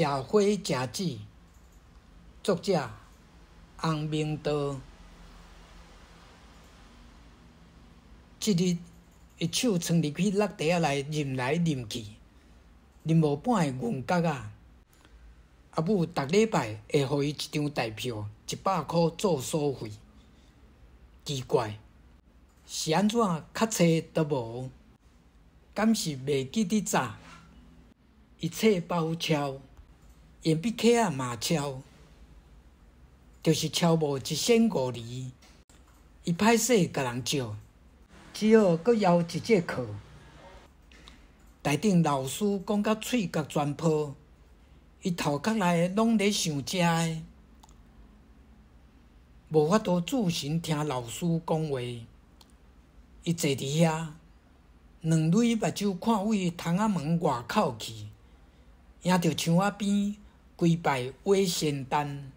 食花食籽，作者洪明道。這日，伊手伸入去落袋仔內，認來認去，認無半个銀角仔。阿母逐禮拜會予伊一張代票，100箍做所費。奇怪，是按怎較濟都無？敢是袂記得紮？伊冊包抄，鉛筆盒仔嘛抄，就是抄無一仙五厘。伊歹勢共人借，只好閣枵一節課。台頂老師講甲喙角全破，伊頭殼內攏咧想食的，無法度注神聽老師講話。伊坐佇遐，兩蕊目睭看對窗仔門外口去，迎著牆仔邊規排矮仙丹。